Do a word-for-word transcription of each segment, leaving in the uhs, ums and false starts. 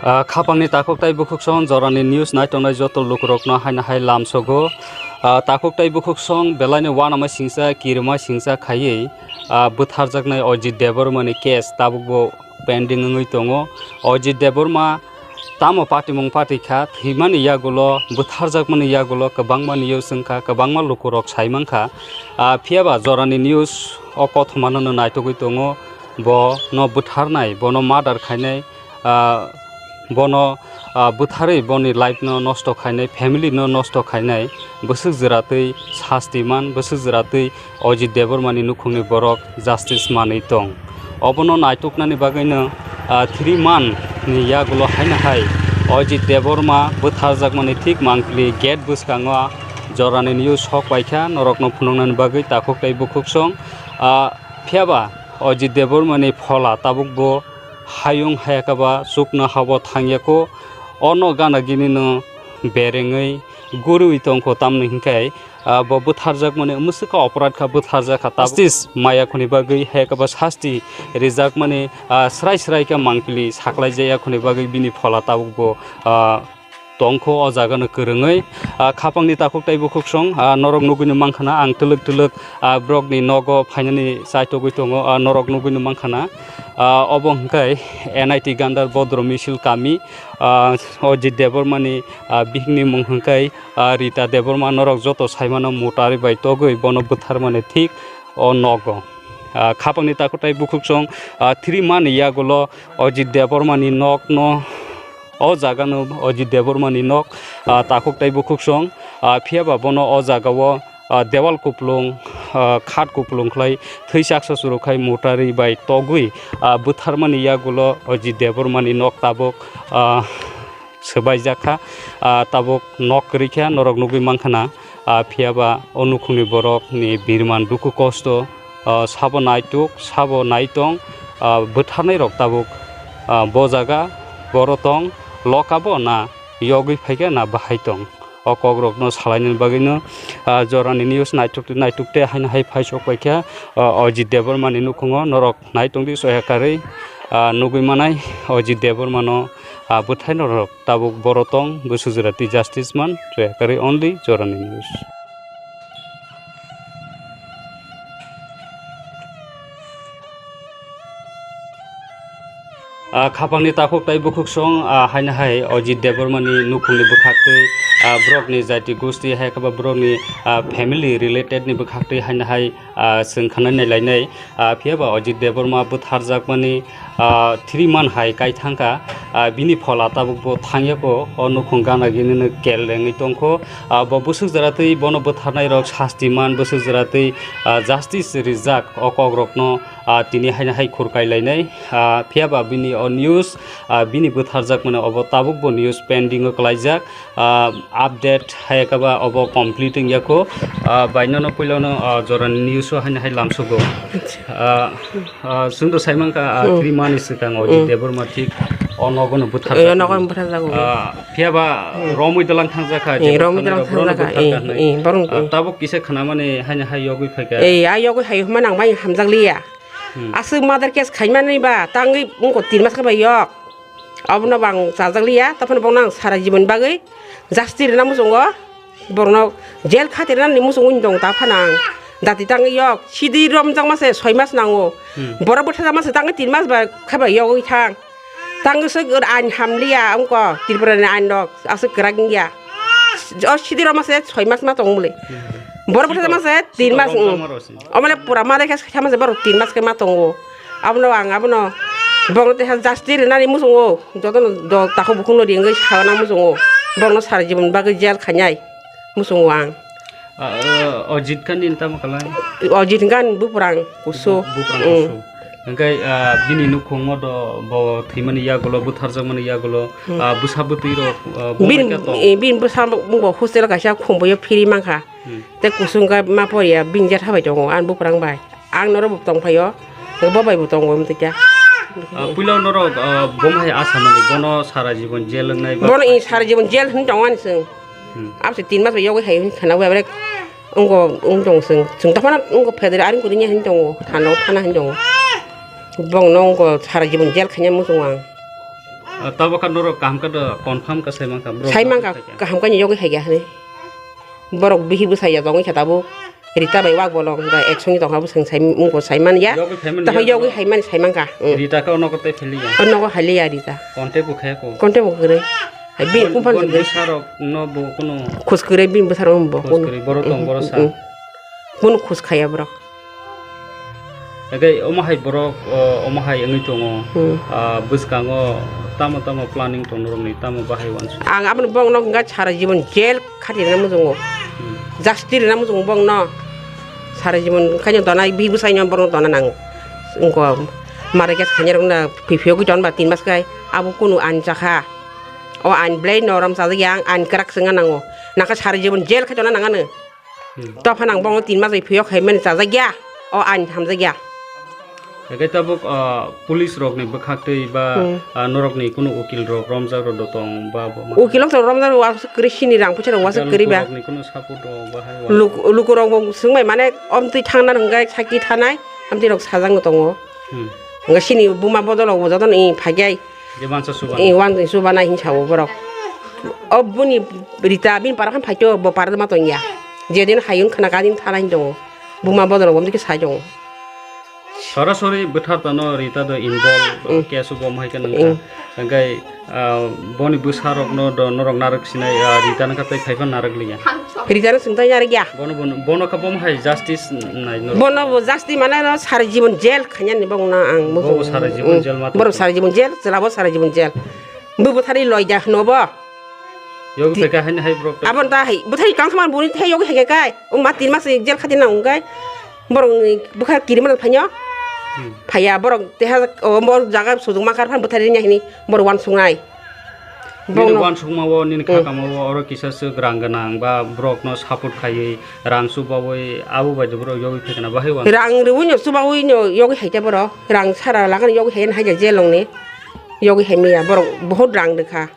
Ah, khapangni takhuk tei bukhuk song jorani news naitongnai joto lukurokno haino hai lamsogo. Ah, takhuk tei bukhuk song belaino uanama singcha, kirima singcha khaiwi, ah, bwtharjaknai Ajit Debbarmani case tabukbo pending wngwi tongo. Ajit Debbarma tamo patimung pati kha, thwimani yagulo, bwtharjakmani yagulo kwbangma news wngkha, kwbangma lukurok saimankha. Ah, phiyaba jorani news o kothomano no naitugwi tongo, bono bwtharnai, bono murder khainai, ah, bono, ah, bwtharwi boni life no nosto khainai, family no nosto khainai, bwswk jwratwi sasti man, bwswk jwratwi Ajit Debbarmani nukhungni borok justice manwi tong. Obono naituknani bagwino, ah, three month ni yagulo haino hai Ajit Debbarma bwtharjakmani thik mangpili gate bwskango jorani news sok paikha norokno phunuknani bagwi takhuk tei bukhuk song. Ah, phiyaba Ajit Debbarmani phola tabukbo hayung hayakaba chukno habo thangyako. Ono gana ginino berengwi guriwi tongkho, tamni hinkhe, ah, bo bwtharjakmani mwswkha, oporad kha, bwtharjak kha. Justice maya khoni bagwi hayakaba sasti rijakmani, ah, srai srai khe mangpili saklaijaya khoni bagwi bini phola tabukbo, ah, tongkho o jagano kwrwngwi. Ah, khapangni takhuk tei bukhuk song, ah, norok nugwino mankhana ang twlwk twlwk, ah, borokni nogo phainani chaitogwi tongo, ah, norok nugwino mankhana. Ah, obo hwnkhe N I T Gandar Bodro Misil kami, ah, Ajit Debbarmani, ah, bihikni mung hwnkhe, ah, Rita Debbarma, norok joto saimano mutari bai togwi bono bwtharmani thik o nogo. Ah, khapangni takhuk tei bukhuk song, ah, three month ni yagulo Ajit Debbarmani nokno, o jagano Ajit Debbarmani nok, ah, takhuk tei bukhuk song, ah, phiyaba bono o jagao, ah, dewal kuplung, ah, khat kuplung khlai thwi chaksa churuk khai mutari bai togwi, ah, bwtharmani yagulo Ajit Debbarmani nok tabuk, ah, swbaijak kha, ah, tabuk nok kwrwi kha norok nugwi mankha na, ah, phiyaba o nukhungni borokni birman dukhu kosto, ah, sabo naituk, sabo naitong, ah, bwtharnai rok tabuk, ah, bo jaga boro tong, lokabo na yogwi phaikha na bahai tong. O kokrokno salainani bagwino, ah, jorani news naituk, naituk tei haino hai phai sok paikha, ah, Ajit Debbarmani nukhungo norok naitongdi soya karwi, ah, nugwi manai Ajit Debbarmano, ah, bwthai norok tabuk boro tong, bwswk jora twi justice man, soya karwi only jorani news. Ah, khapangni takhuk tei bukhuk song, ah, haino hai Ajit Debbarmani nukhungni bwkhak tei, ah, borokni jati gosti hai khe ba borokni, ah, family related ni bwkhak tei haino hai, ah, chwng khana nai lainai. Ah, phiyaba Ajit Debbarma bwtharjakmani, ah, three month hai kai thangkha, ah, bini phola tabukbo thangyako, o nukhung gana ginino kel rengwi tongkho. Ah, bo bwswk jora twi bono bwtharnai rok sasti man, bwswk jora twi, ah, justice rijak o kokrokno, ah, tini haino hai khurkai lainai. Ah, phiyaba bini o news, ah, bini bwtharjakmani obo tabukbo news pending o klaijak. Ah, update hai khe ba obo complete wngya kho. Ah, bai nono puila no, ah, jorani news o haino hai lamsogo. Ah, ah, chwng to sai mankha, ah, three month ni swkang o Ajit Debbarma thik o nogo no bwthar. Eh, nogo no bwthar jago. Ah, phiyaba romwi dalang thangjak kha, eh, jebo romwi dalang thangjak kha, eh, eh, borok, ah, tabuk kisa khnamani haino hai yogwi phaikha. Eh, a yogwi hai hwnma nang bai hamjak liya. Hmm. Aswk murder case khaimani ba tangwi wngkha tin mas khe bai yok. Abono bo ang chajak liya, taphano bono ang sara jibon bagwi justice rwna muchungo. Borokno jail khatirnani muchungwi tong taphano ang. Dati tangwi yok, sidi romjakma se soi mas nango. Hmm. Borok bwtharjakma se tangwi tin mas ba khe bai yogwi thang. Tangwi se ain hamliya wngkha, Tripura ni ain rok aswk kwrak wngya. O sidi romma se soi mas ma tong muli. Hmm. Borok bwtharjakma se tin mas, hmm. Romjakma rok se. Omole pura mare khe sama se borok tin mas khe ma tongo. Abono ang abono bongno teha justice rinani muchungo. Jotono do takhuk bukhukno ringwi sana muchungo. Borokno sara jibon bagwi jail khainai muchungo ang. Ah, ah, Ajit Khan ni tamo kala? Ajit Khan buprang kusu. Buprang kusu. Hingkai, ah, bini nukhungo do bo thwimani yagulo, butharjakmani yagulo, ah, bwsa bwtwi rok, ah, bini, bumai kha tong? Eh, bini bwsa bo hostel kaisa khumbuio phiri mankha. Hmm. Tei kusung khe ma poriya bini jetha bai tongo ani buprang bai. Ang norok bo tong phaio, bo bai bo tongo, amtwi kha. Ah, puila norok, ah, bo hai asa mani, bono sara jibon jail wngnai ba? Bono i sara jibon jail hwn tongo ani chwng. Hmm. Abse tin mas bai yogwi hai hwn khana bai bai wngko wng tong chwng. Chwng tongphano wngko federal aring kwrwini hwn tongo, thana thana hwn tongo. Bongno wngko sara jibon jail khaina muchungo ang. Ah, tabok kha norok kaham khe do confirm khe sai mankha, borok Sai mankha, kaham khe ni yogwi hai kha hwnwi. Borok bihi bwsai ya tongwi kha tabuk. Rita bai wak bolong da ek songwi tongkha bwswng sai mungko sai man ya. Yogwi phaimani Taphai ya, yogwi no? Hai mani sai mankha. Mm. Rita khe ono kotai philiya. Ono ko haliya Rita. Contact bo khe ko. Contact bo kwrwi. Hai bini Bon, kumphan bon kwrwi. Bwsarok no bo kuno Khus kwrwi bini bwsarok bo khus kuno. Kwrwi, borok tong, Mm, borok mm, sa. Mm. Kuno khus khaya borok. Ege omo hai borok, o, omo hai wngwi tongo. Hmm. Ah, bwskango tamo tamo planning tong norokni, tamo bahai uansuk. Ang aboni bongno hwnka sara jibon jail khati rwna muchungo. Hmm. Jasti rwna muchungo bongno. Sara jibon khaino donai bi bwsaino borok dona nango. Wngko mara gas khaina rokna phiphiyo gwi tonba tin mas khai abo kunu ain chakha. O ain belai norom chajak ya ang ain kwrak chwngna nango. Naka sara jibon jail khai tongna nangano. Hmm. Topha nang bongno tin mas bai phiyok hai mani chajak ya. O ain hamjak ya. Hingke tabuk, ah, police rokni bwkhak twi ba, Hmm. ah, norokni kunu ukil rok romjak rok do tong ba bo ma? Ukil rok to romjak rok wasuk kwrwi sini rang puisa rok wasuk kwrwi ba. Lukurokni kunu support rok bahai wa? Luk-, lukurok bo swngbai mane om twi thangna hwnkhe saki thanai, amtwi rok sajak no tongo. Hmm. Hwnkhe sini buma bodol rok bo jotono i phaikhai. Je wansa subanai. Eh, wan subanai hin sao borok. O buni Rita bini para khan phaito bo para ma tongya. Jedin hayung khana gadin thalai tongo. Buma bodol bo mdike sai tongo. Sorasori bwthar tano Rita do involve, Mm. Case o bo hai khe nangkha. Mm. Hingke, ah, boni bwsa rokno do norok narwk sinai, ah, Rita nangkha tei phaiphano narwk liya. Rita no sungtai narwk ya. Bono, bono, bono kha bomo hai justice nai norok. Bono bo justice mane no sara jibon jail khanya ni bong na ang Bo muchung. Sara jibon Mm. jail ma Borok tong. Sara jibon jail, chwla bo sara jibon jail. Bo bwthari loi da hwno bo. Yog Ti- theka haini hai borok. Abon ta hai, bwthari kang saman buni thai yog hai kai. O ma tin mas jail khati na ungkai. Borok ni bwkha kiri mana phanyo. Hmm. Phaya borok teha o bor jaga sujung ma kar phan bwthari nya hini borok wan sungnai. Nini Bono. Wan sukma o, nini Hmm. khakama o, oro kisa se grang gwnang ba borok no support khaiwi, rang chubawi, abo bai de borok yogwi phaikha na bahai wan. Rang rwui no chubawi no yogwi hai khe borok, rang sara lagan yogwi hai hai jail ong ni, yogwi hai maya borok, bohot rang rwkha,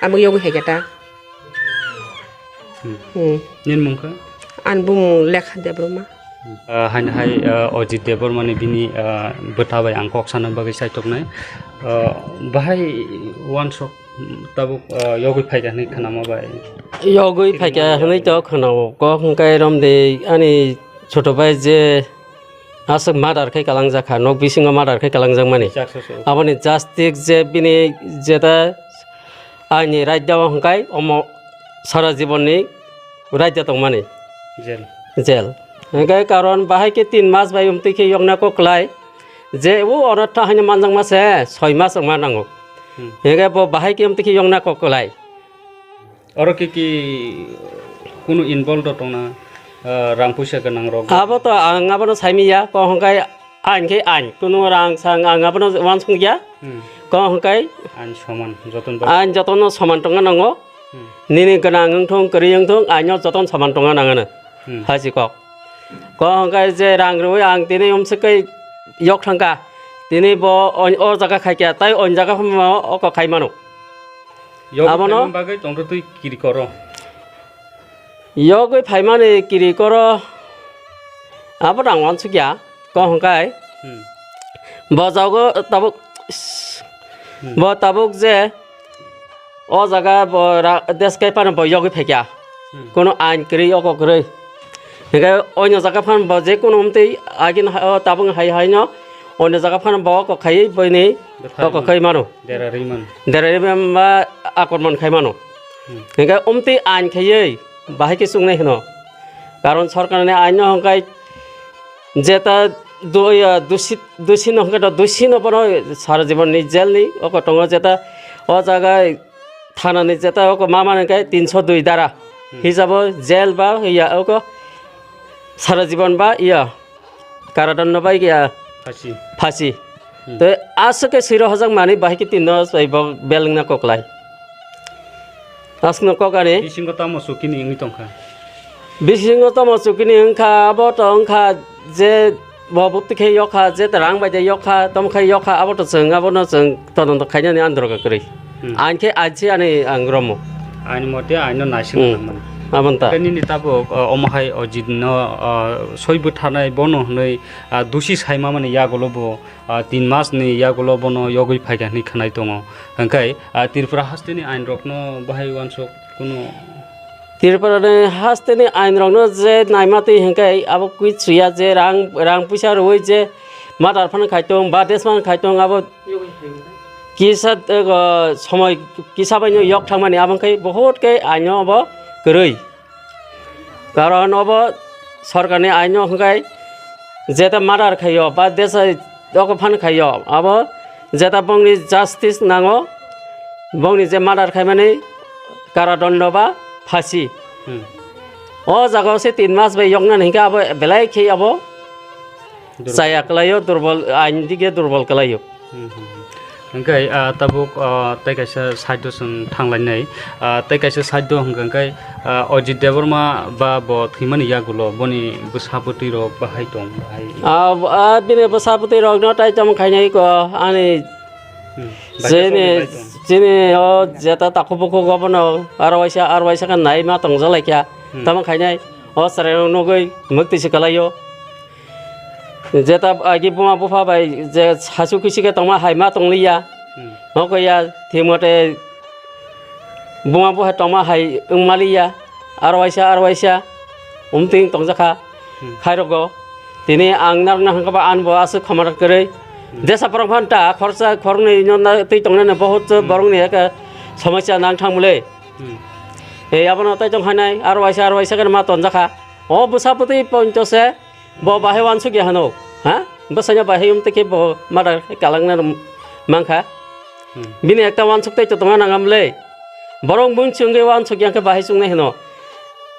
amo yogwi hai khe ta. Hmm. Hmm. Nini mung kha? Ani bumung Lekha Debbarma. Ah, haini hai, ah, Ajit Debbarmani bini, ah, bwtha bai ang kok sana bagwi saitoknai. Ah, bahai wansok tabuk, ah, yogwi phaikha hinwi khnama bai. Yogwi phaikha hinwi to khnao. Kok hwnkhe romdi ani choto bai je aswk murder khe kalangjak kha, nok bisingo murder khe kalangjak mani. Chaksa so. Aboni justice je bini jeta aini raida o hwnkhe omo sara jibonni raida tongmani. Jail. Jail. Hingke karon bahai ke tin mas bai umtwi khe yokna kok klai. Je o oro tha haino manjakma se soi mas rok ma nango. Hmm. Hingke bo bahai ke umtwi khe yokna kok klai. Oro ke ki kunu involve do tongna, ah, rang puisa gwnang rok? Abo to ang abono saimiya, ko hongkai ain khe ain, kunu rang sang ang abono wansong ya. Hmm. Ko hongkai ain soman, joton ba- ain jotono soman tongna nango. Hmm. Nini gwnang wngthong, kwrwi wngthong, aino joton soman tongna nangano. Hmm. Hachi kok. Ko hongkai je rang rwi ang tini umswk khe yok thangka. Tini bo o, o jaga khaikya, tai o jaga phano oko khai mano. Yogwi Abono phaimani bagwi tongtho twi kiri koro. Yogwi phaimani kiri koro. Abo rang wansukya. Ko hongkai. Hmm. Bo jago tabuk. Hmm. Bo tabuk je o jaga bo ra-, deskai pano bo yogwi phaikya. Hmm. Kono ain kwrwi oko kwrwi. Hingke oino jaga phan bo je kono umtwi agin ha-, o tabung hai hai no oino jaga phan bo oko khaiwi bini Bwthai oko mano. Khai mano. Dera rwi mano. Dera rwi mano ba akormon khai mano. Hmm. Hingke umtwi ain khaiwi bahai khe chungnai hino. Karon sorkarni ain no hongkai jeta do-, ya, dusi, dusi no hongkai do dusi no bono sara jibon ni jail ni oko tongo jeta o jaga Thanani jeta oko ma mani khe tinso dui dara. Hmm. Hisabo jail ba ya oko sara jibon ba ya karadon no bai ya Phasi. Phasi. Hmm. Te aswk khe siro hojak mani bahai khe tinno sai bo beleng na koklai. Aswk no kok ani. Bisingo tamo chukini wngwi tongkha. Bisingo tamo chukini wngkha, abo to wngkha je bo bukti khe yokha, je rang bai de yokha, tom khai yokha, abo to chwng, abono chwng todonto khainani androga kwrwi. Hmm. Ain khe ain se ani ang romo. Ain mote aino naising Hmm. nangmani. Aboni ta. Hwnkhe nini tabuk, ah, omo hai Ajit no, ah, soi bwtharnai bono hwnwi, ah, dusi saima mani yagulo bo, ah, tin mas ni yagulo bono yogwi phaikha hwnwi khwnai tongo. Hwnkhe, ah, Tripura hasteni ain rokno bahai uansuk kunu Tripura ni hasteni ain rokno je naima twi hwnkhe abo kwi chuya je rang, rang puisa rwui je murder phano khai tong ba desh phano khai tong abo kisa, eh, somoi kisa bai no yok thangmani abo hwnkhe bohot khe aino abo kwrwi. Karon obo sorkarni aino hwnkhe jeta murder khaio ba desa oko phan khaio, abo jeta bongni justice nango, bongni je murder khaimani karadondo ba phasi. Hmm. O jagao se tin mas bai yoknani hwnkhe abo belai khe abo Durbol. Chaya kwlaio, durbol, ain dige durbol kwlaio. Hmm, hmm, hmm. Hwnkhe, ah, tabuk, ah, tei kaisa side o chwng thanglainai. Ah, tei kaisa side o hwnkhe, hwnkhe, ah, Ajit Debbarma ba bo thwimani yagulo boni bwsa bwtwi rok bahai tong, bahai? Ah, ah, bini bwsa bwtwi rokno tai tamo khainai ko ani Hmm. Baikhe chini, chwng bahai tong. Chini o jeta takhuk bukhuk obono aro waisa, aro waisa khe nai ma tongjalai kha. Hmm. Tamo khainai o chwrairok nugwi mwktwi se kwlaio. Jeta agi buma bupha bai je sasu kisi khe tongma hai ma tongliya. Hmm. Nokho ya thik mote buma bupha tongma hai wngmaliya. Aro waisa, aro waisa. Umting tongjakha. Hmm. Khairogo. Tini ang narwkna hwnkha ba anbo aswk khomar kwrwi. Hmm. Jesa phorok phan ta khorsa khornwi no na twi tongnani bohot Hmm. borokni eka somosya nang thangmulwi. Hmm. E abono tai tong khainai aro waisa, aro waisa khe ma tonjakha. O bwsa bwtwi ponto se. Bo bahai uansuk ya hano, ha? Bwsanya bahai umtwi khe bo mada khe kalangna mankha. Hmm. Bini ekta uansuk tei tongna nangam le. Borok mung chwngwi uansuk yang khe bahai chungnai hino.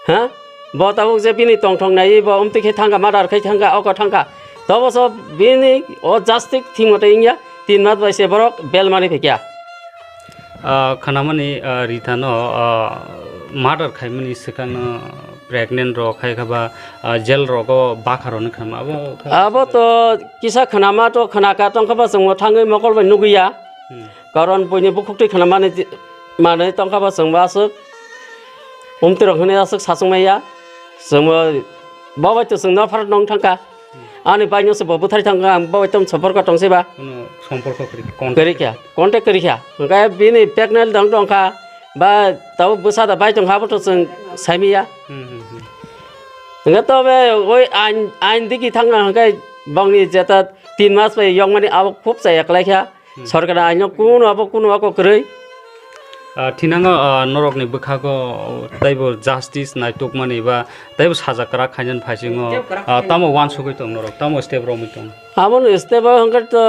Ha? Bo tabuk je bini tongthok naiwi bo umtwi khe thangkha, mada khai thangkha, oko thangkha. Tobo so bini o justice thik mote wngya, tin mas bai se borok bail manwi phaikha. Ah, khwnamani, ah, Rita no, ah, murder khaimani swkang no pregnant rok hai kha ba, ah, jail rogo bakha rok no khwnama abo kha. Abo to kisa khwnama to khwnaka tongkha ba chwngbo thangwi mokol bai nugwi ya. Hmm. Karon buini bukhuktwi khwnamani di-, manwi tongkha ba chwngbo aswk umtwi rok hwnwi aswk sachwng maya. Chwngbo bo bai to chwng nophar nong thangkha. Ani bai no se bo bwthai thangkha, ang bo bai tong somporko tong se ba. Kono somporko kwrwi kha, contact kwrwi kha, contact kwrwi kha. Hwnkhe bini pregnant dang tong kha, ba tabuk bwsa da bai tong kha, abo to chwng saimiya. Hmm, hmm, hmm. Hwnkhe tobe oi ain, ain digi thangna hwnkhe bongni jeta tin mas bai yokmani abo khub chaya kwlai kha. Hmm. Sorkar aino kunu abo kunu ako kwrwi. Ah, thinango, ah, norokni bwkhago taibo justice naitukmani ba taibo saja kwrak khainani phaisingo, ah, tamo uansugwi tong norok, tamo step romwi tong? Abono step o hwnkhe to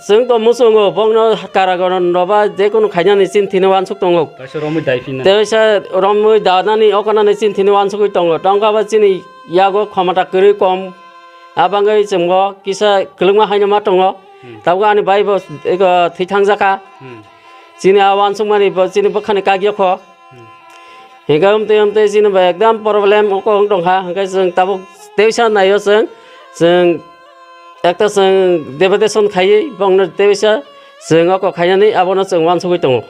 chwng to muchungo, bongno karagono noba jekunu khainani chini thini uansuk tongo. Kaisa romwi dai phinani. Teisa romwi danani okanani chini thini uansugwi tongo. Tongkha ba chini yago khomota kwrwi kom. Abangwi chwngbo kisa kwlwngma haino ma tongo. Hmm. Tabuk ani bai bo ego thwi thangjakha. Hmm. Chini a uansukmani bo chini bwkhani kagiyokho. Hmm. Hingkhe amtwi amtwi chini bo ekdam problem oko wng tongkha. Hingkhe chwng tabuk teisa naio chwng, chwng ekta chwng deputation khaiwi bongno teisa chwng oko khainani abono chwng uansugwi tongo.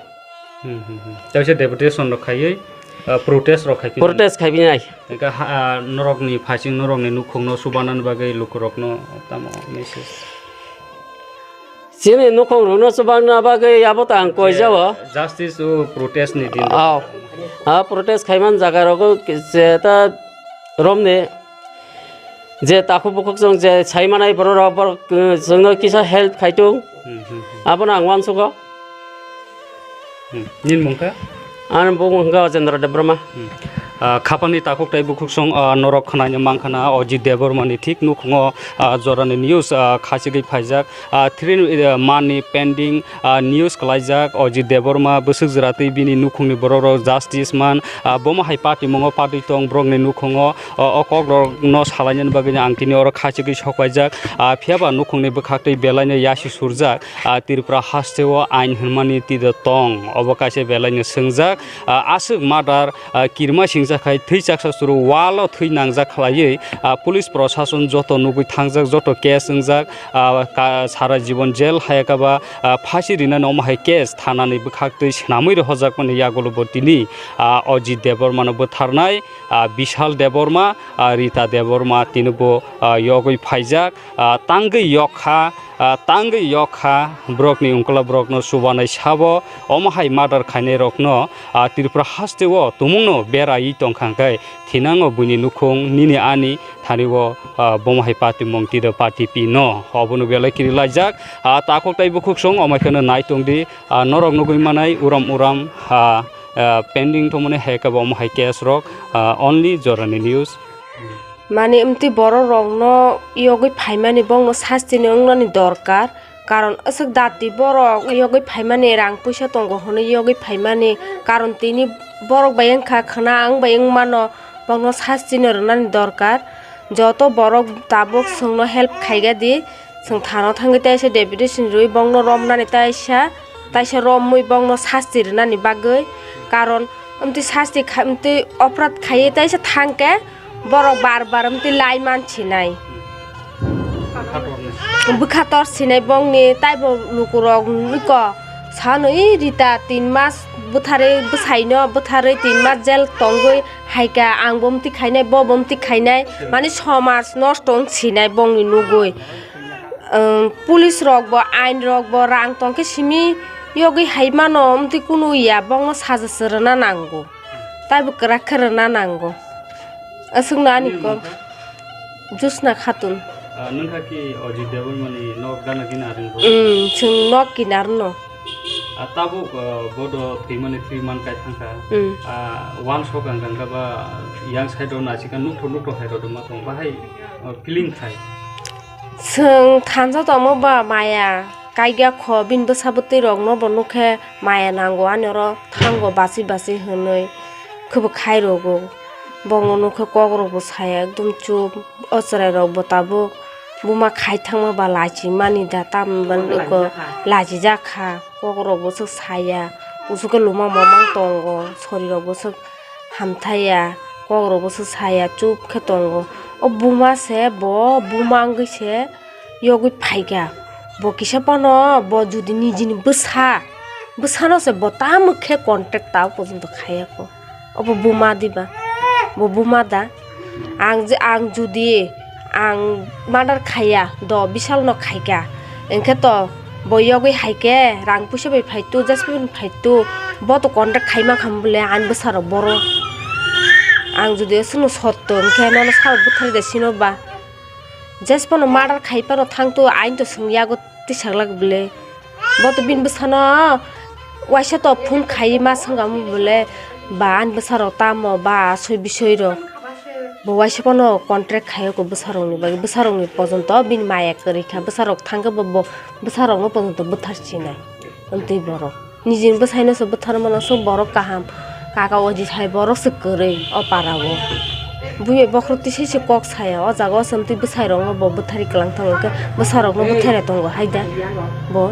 Hmm, hmm, hmm. Teisa deputation rok khaiwi, ah, protest rok khai phinani. Protest khai phinai. Hingkhe ha, ah, norokni phaising, norokni nukhungno chubanani bagwi lukurokno tamo message? Chini nukhungrokno chubangna bagwi abo ta ang koi jao. Justice o protest ni din. Aw. Ah, protest khaiman jaga rogo je ta romni je takhuk bukhuk chwng je sai manai borok rok, borok, uh, chwngno kisa help khaitung. Hmm, hmm, hmm. Abono ang uansugo. Hmm. Nini mung kha? Ani bumung hwnkha Ojendra Debbarma. Hmm. Ah, khapangni takhuk tei bukhuksong, ah, norok khwnaino mankha na Ajit Debbarmani thik nukhungo, ah, jorani news, ah, khachigwi phaijak. Ah, three, ah, monthni pending, ah, news kwlaijak Ajit Debbarma bwswk jwra twi bini nukhungni borok rok justice man, ah, bomo hai party mungo party tong borokni nukhungo, ah, o kok rokno salainani bagwi ang tini oro khachigwi sok paijak. Ah, phiyaba nukhungni bwkhaktwi belaino yasi surjak. Ah, Tripura hasteo ain hwnmani twido tong, obo kaisa belaino swngjak. Ah, aswk murder, ah, kirima sing Jakhai thwi chaksa chwrwi walo thwi nangjak khlaiwi, ah, police prosason joto nugwi thangjak, joto case wngjak, ah, ka-, sara jibon jail hayakaba, ah, phasi rinani omo hai case thanani bwkhaktwi swnamwi rohorjakmani yagulo bo tini, ah, Ajit Debbarmano bwtharnai, ah, Bishal Debbarma, ah, Rita Debbarma tini bo, ah, yogwi phaijak, ah, tangwi yokha, ah, tangwi yokha, borokni ungkula borokno chubanai sabo, omo hai murder khainairokno, ah, Tripura hasteo tumungno beraiwi tongkha hwnkhe, thinango buini nukhung nini ani thani o, ah, bomo hai patimung tida patipi no. Obono belai kiri laijak, ah, takhuk tai bukhuk song omo kheno nai tongdi, ah, norok nugwi manai uram uram, ah, ah, pending tongmani hai khe bo omo hai case rok, ah, only Jorani News. Mani, amtwi borok rokno yogwi phaimani bongno sasti ni wngnani dorkar, karon aswk dati borok yogwi phaimani, rang puisa tongo hwnwi yogwi phaimani, karon tini borok bai wngkha khwna, ang bai wngmano, bongno sasti no rwnani dorkar. Joto borok tabuk chwngno help khaigadi, chwng thano thangwi taisa deputation rwi bongno romnani taisa, taisa romwi bongno sasti rwnani bagwi, karon amtwi sasti kha-, amtwi oprad khaiwi taisa thangkhe borok bar bar amtwi lai mansinai. Bwkha tor sinai bongni, taibo lukurok nukho, sano, "Ih, Rita tin mas bwtharwi bwsaino bwtharwi tin mas jail tongwi haikha, ang bo amtwi khainai, bo bo amtwi khainai," mani somaj nosto wng sinai bongni nugwi. Police rok bo, ain rok bo rang tongkhe simi yogwi hai mano, amtwi kunu ya, bongno saja se rwna nango. Taibo kwrak khe rwna nango. Aswkno ani kok. Josna Khatun. Ah, nwng kha ki Ajit Debbarmani nok gana gina ring bo? Mm, chwng nok kinar no. Ah, tabuk, ah, bodo thwimani three month kai thangkha. Mm. Ah, one shot ang gangkha ba yang side o naisika nukthok nukthok hai rw tongma tong bahai, ah, feeling khai. Chwng thansa tongma ba maya. Kaiga kho bini bwsa bwtwi rokno bo nukhe maya nango ani oro thango bachwi bachwi hwnwi khwbo khai rogo. Bongno nukhe kok rokbo saya ekdom chup, o chwrai rokbo tabuk buma khai thangma ba lachimani da tamni bagwi eko lachijak kha. Kok rokbo swk saya, kuchuk khe luma momang tongo, sori rokbo swk hamthaiya, kok rokbo swk saya, chup khe tongo. O buma se bo buma wngwi se yogwi phaikha. Bo kisa phano bo jodi nijini bwsa, bwsano se bo tamo khe contact ta o porjonto khaiya kho. Obo buma diba? Bo buma da? Ang je, ang jodi ang murder khaiya, do Bishalno khaikha, hwnkhe to bo yogwi haikhe rang puisa bai phaitu, jaspi bai phaitu, bo to contact khaima kham bole ani bwsarok boro. Ang jodi aswkno sotto hwnkhe nono sabo bwtharwi da sino ba? Jes phano murder khai phano thangtu, ain to swng yago tisaklak bwle. Bo to bini bwsano waisa to phone khai ma swngamo bwle, ba ani bwsarok tamo ba asoi bisoi rok. Bo waisa phano contact khai ko bwsarokni bagwi, bwsarokni pojonto bini maya kwrwi kha, bwsarok thangkhe bo, bo bwsarokno pojonto bwthar sinai. Amtwi borok. Nijini bwsaino se bwtharmano se borok kaham. Kaka Ajit hai borok se kwrwi o para o. Buibai bokhorok tisai se kok saya. O jaga o se amtwi bwsai rokno bo bwthari kwlang tongo khe bwsarokno bwthari tongo hai da bo.